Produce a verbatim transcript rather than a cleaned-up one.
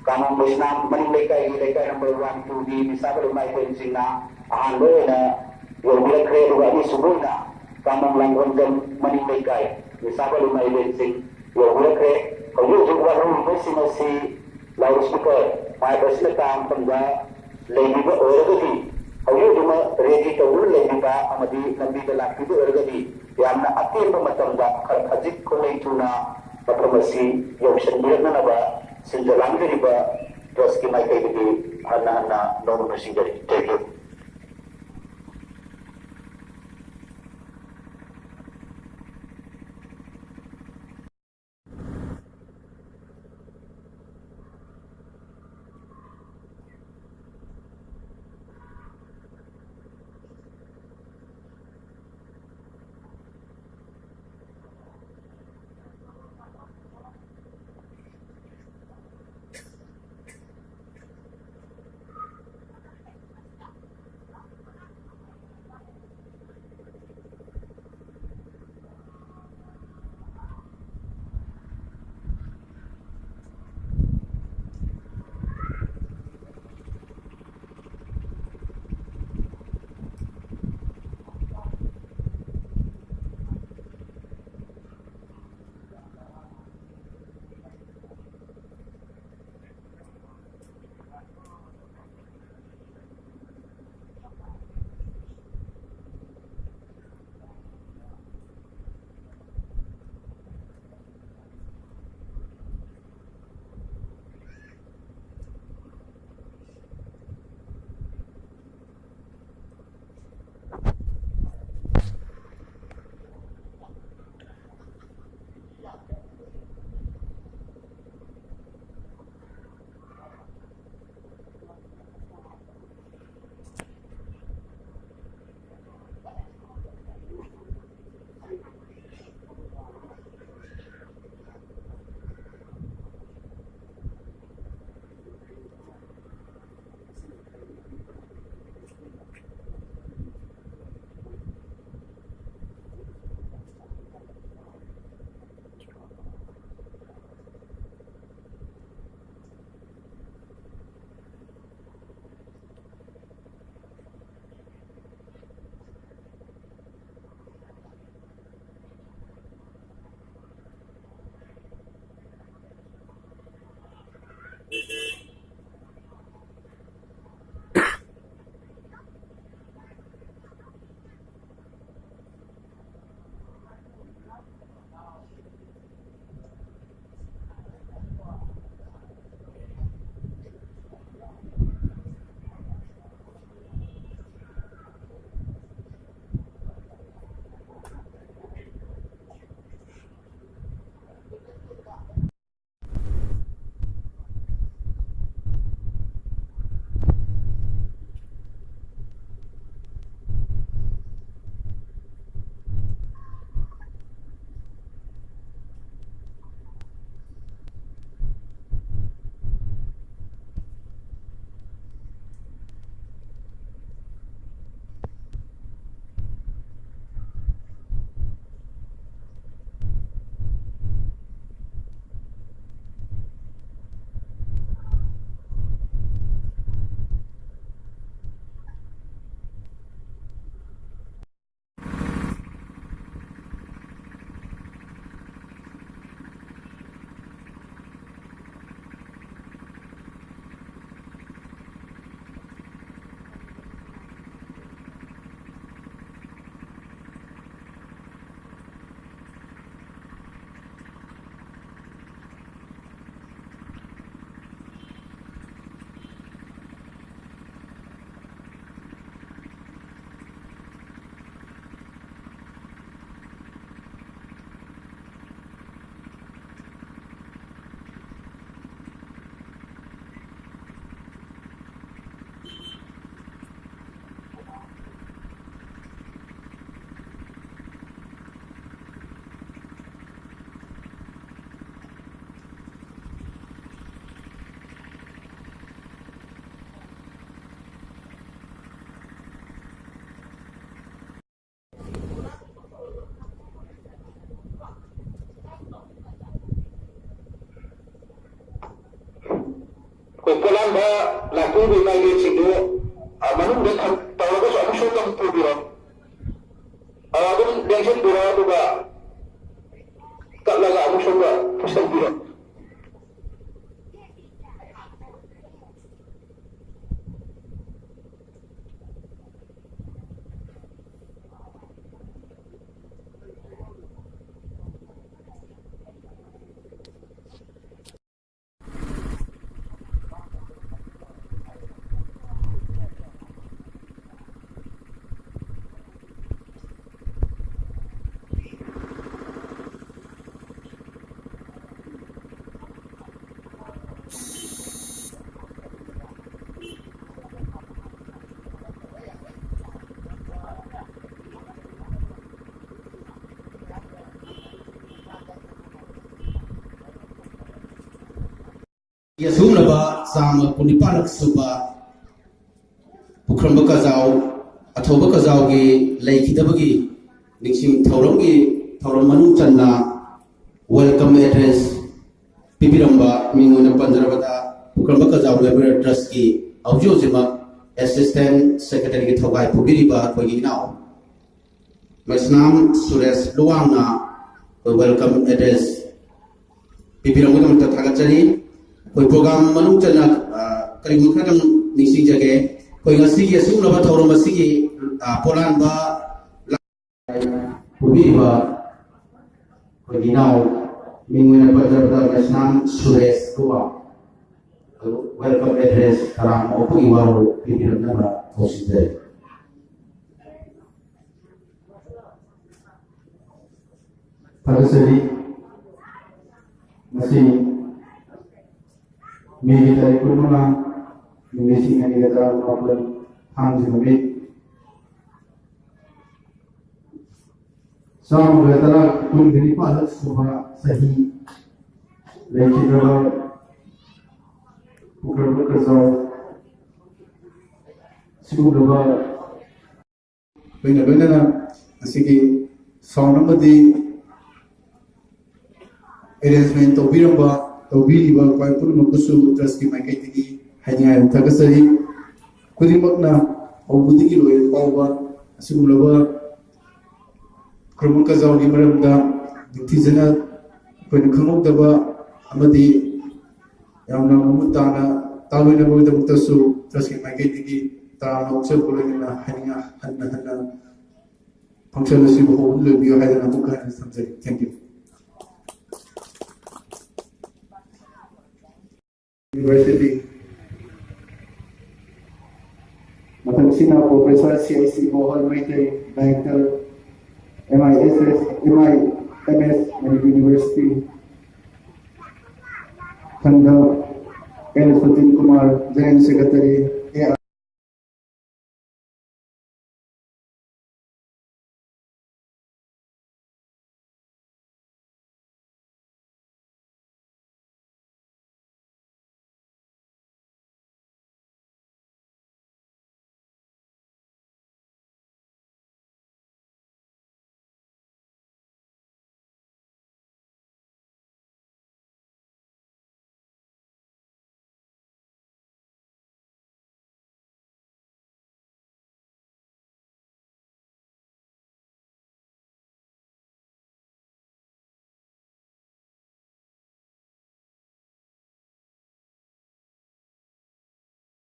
ꯀꯥꯃꯣꯡ ꯃꯩꯁꯅꯥꯝ ꯃꯅꯤꯡ ꯂꯩꯀꯥꯏꯒꯤ ꯂꯩꯀꯥꯏ ꯅꯝꯕꯔ ꯋꯥꯟ ꯇꯨꯒꯤ ꯅꯤꯁꯥꯕ ꯂꯨꯃꯥꯏ ꯕꯦꯟꯁꯤꯡꯅ ꯑꯍꯥꯟꯕ ꯑꯣꯏꯅ ꯌꯧꯕꯤꯔꯛꯈ꯭ꯔꯦ꯫ ꯑꯗꯨꯒ ꯑꯅꯤꯁꯨꯕ ꯑꯣꯏꯅ ꯀꯥꯃꯣꯡ ꯂꯥꯡꯒꯣꯜꯖꯝ ꯃꯅꯤꯡ ꯂꯩꯀꯥꯏ ꯅꯤꯁꯥꯕ ꯂꯨꯃꯥꯏ ꯕꯦꯟꯁꯤꯡ ꯌꯧꯕꯤꯔꯛꯈ꯭ꯔꯦ꯫ ꯍꯧꯖꯤꯛ ꯍꯧꯖꯤꯛ ꯋꯥꯍꯪꯕꯁꯤꯡ ꯑꯁꯤ ꯂꯥꯎꯠ ꯁ꯭ꯄꯤꯀꯔ ꯃꯥꯏꯛ ꯑꯁꯤꯅ ꯇꯥꯕ ꯃꯇꯝꯗ ꯂꯩꯕꯤꯕ ꯑꯣꯏꯔꯒꯗꯤ, ꯍꯧꯖꯤꯛ ꯍꯧꯖꯤꯛꯃꯛ ꯔꯦꯗꯤ ꯇꯧꯗꯨꯅ ꯂꯩꯕꯤꯕ ꯑꯃꯗꯤ ꯂꯝꯕꯤꯗ ꯂꯥꯛꯄꯤꯕ ꯑꯣꯏꯔꯒꯗꯤ, ꯌꯥꯝꯅ ꯑꯇꯦꯟꯕ ꯃꯇꯝꯗ ꯈꯔ ꯈꯖꯤꯛ ꯈꯨꯠꯂꯩ ꯊꯨꯅ ꯃꯐꯝ ꯑꯁꯤ ꯌꯧꯁꯤꯟꯕꯤꯔꯛꯅꯅꯕ ꯁꯤꯟꯖ ꯂꯥꯡꯖꯔꯤꯕ ꯇ꯭ꯔꯁꯀꯤ ꯃꯥꯏꯀꯩꯗꯒꯤ ꯍꯟꯅ ꯍꯟꯅ ꯅꯣꯡꯃ ꯅꯨꯡꯁꯤꯖꯔꯤ꯫ Thank you꯫ ꯑꯩꯈꯣꯏ ꯄꯣꯂꯥꯟꯕ ꯂꯥꯛꯄꯤꯕ ꯏꯃꯥ ꯏꯕꯦꯟꯁꯤꯡꯗꯨ, ꯑ, ꯃꯅꯨꯡꯗ ꯊꯝ-, ꯇꯧꯔꯒꯁꯨ ꯑꯃꯨꯛꯁꯨ ꯑꯗꯨꯝ ꯄꯨꯕꯤꯔꯣ꯫ ꯑ, ꯑꯗꯨꯝ ꯂꯦꯡꯁꯤꯟꯕꯤꯔꯣ, ꯑꯗꯨꯒ ꯀꯠꯂꯒ ꯑꯃꯨꯛꯁꯨ ꯑꯃ ꯄꯨꯁꯟꯕꯤꯔꯣ꯫ ꯑꯁꯨꯝꯂꯕ ꯆꯥꯝꯃ ꯀꯨꯟꯅꯤꯄꯥꯜꯂꯛ ꯁꯨꯕ ꯄꯨꯈ꯭ꯔꯝꯕ ꯀꯖꯥꯎ, ꯑꯊꯧꯕ ꯀꯖꯥꯎꯒꯤ ꯂꯩꯈꯤꯗꯕꯒꯤ ꯅꯤꯡꯁꯤꯡ ꯊꯧꯔꯝꯒꯤ ꯊꯧꯔꯝ ꯃꯅꯨꯡ ꯆꯟꯅ welcome address ꯄꯤꯕꯤꯔꯝꯕ ꯃꯤꯡ ꯑꯣꯏꯅ ꯄꯟꯖꯔꯕꯗ ꯄꯨꯈ꯭ꯔꯝꯕ ꯀꯖꯥꯎ Welfare Trustꯀꯤ ꯍꯧꯖꯤꯛ ꯍꯧꯖꯤꯛꯃꯛ Assistant Secretaryꯒꯤ ꯊꯧꯒꯥꯏ ꯄꯨꯕꯤꯔꯤꯕ ꯑꯩꯈꯣꯏꯒꯤ ꯏꯅꯥꯎ ꯃꯩꯁꯅꯥꯝ ꯁꯨꯔꯦꯁ ꯂꯨꯋꯥꯡꯅ ꯑꯩꯈꯣꯏ welcome address ꯄꯤꯕꯤꯔꯝꯕꯒꯤꯗꯃꯛꯇ ꯊꯥꯒꯠꯆꯔꯤ꯫ ꯑꯩꯈꯣꯏ program ꯃꯅꯨꯡ ꯆꯟꯅ, ꯑ, ꯀꯔꯤꯒꯨꯝꯕ ꯈꯔꯗꯪ ꯅꯤꯡꯁꯤꯡꯖꯒꯦ꯫ ꯑꯩꯈꯣꯏ ꯉꯁꯤꯒꯤ ꯑꯁꯤꯒꯨꯝꯂꯕ ꯊꯧꯔꯝ ꯑꯁꯤꯒꯤ, ꯑ, ꯄꯣꯂꯥꯟꯕ ꯄꯨꯕꯤꯔꯤꯕ ꯑꯩꯈꯣꯏꯒꯤ ꯏꯅꯥꯎ ꯃꯤꯡ ꯑꯣꯏꯅ ꯄꯟꯖꯕꯗ ꯃꯩꯁꯅꯥꯝ ꯁꯨꯔꯦꯁ ꯀꯧꯕ welcome address ꯇꯔꯥ ꯑꯃ ꯑꯣꯛꯄꯒꯤ ꯋꯥꯔꯣꯜ ꯄꯤꯕꯤꯔꯛꯅꯕ ꯇꯧꯁꯤꯟꯖꯔꯤ꯫ ꯊꯥꯒꯠꯆꯔꯤ꯫ ꯉꯁꯤ ꯃꯦꯒꯤ ꯇꯥꯔꯤꯛ ꯀꯨꯟꯃꯉꯥ, ꯏꯪ ꯂꯤꯁꯤꯡ ꯑꯅꯤꯒ ꯇꯔꯥꯃꯥꯄꯜ, ꯊꯥꯡꯖ ꯅꯨꯃꯤꯠ꯫ ꯆꯥꯝꯃꯒ ꯇꯔꯥ, ꯀꯨꯟꯒ ꯅꯤꯄꯥꯜ ꯁꯨꯕ ꯆꯍꯤ ꯂꯩꯈꯤꯗ꯭ꯔꯕ ꯄꯨꯈ꯭ꯔꯝꯕ ꯀꯖꯥꯎ ꯁꯤꯒꯨꯝꯂꯕ ꯑꯩꯈꯣꯏꯅ ꯂꯣꯏꯅꯅ ꯉꯁꯤꯒꯤ sound ꯑꯃꯗꯤ arrangement ꯇꯧꯕꯤꯔꯝꯕ ꯇꯧꯕꯤꯔꯤꯕ ꯈ꯭ꯋꯥꯏ ꯄꯨꯝꯅꯃꯛꯄꯨꯁꯨ ꯇ꯭ꯔꯁꯀꯤ ꯃꯥꯏꯀꯩꯗꯒꯤ ꯍꯥꯏꯅꯤꯡꯉꯥꯏ ꯊꯥꯒꯠꯆꯔꯤ꯫ ꯈꯨꯗꯤꯡꯃꯛꯅ ꯍꯧꯕꯗꯒꯤ ꯂꯣꯏꯕ ꯐꯥꯎꯕ ꯑꯁꯤꯒꯨꯝꯂꯕ ꯈꯨꯔꯨꯝꯕ ꯀꯖꯥꯎꯒꯤ ꯃꯔꯝꯗ ꯅꯤꯡꯊꯤꯖꯅ ꯑꯩꯈꯣꯏꯅ ꯈꯪꯍꯧꯗꯕ ꯑꯃꯗꯤ ꯌꯥꯝꯅ ꯃꯃꯨꯠ ꯇꯥꯅ ꯇꯥꯛꯂꯣꯏꯅꯕꯒꯤꯗꯃꯛꯇꯁꯨ ꯇ꯭ꯔꯁꯀꯤ ꯃꯥꯏꯀꯩꯗꯒꯤ ꯇꯔꯥꯝꯅ ꯑꯣꯛꯆꯕꯒ ꯂꯣꯏꯅꯅ ꯍꯥꯏꯅꯤꯡꯉ-, ꯍꯟꯅ ꯍꯟꯅ function ꯑꯁꯤꯕꯨ ꯍꯧꯕ ꯂꯣꯏꯕꯤꯌꯨ ꯍꯥꯏꯗꯅ ꯑꯃꯨꯛ ꯍꯟꯅ ꯊꯝꯖꯔꯤ꯫ Thank you. University. ꯃꯊꯪꯁꯤꯅ Professor C I C Mohan Meitei, Director, M I S S, M I M S, Manipur University. ꯃꯊꯪꯗ L ꯁꯨꯇꯤꯟ ꯀꯨꯃꯥꯔ, General Secretary,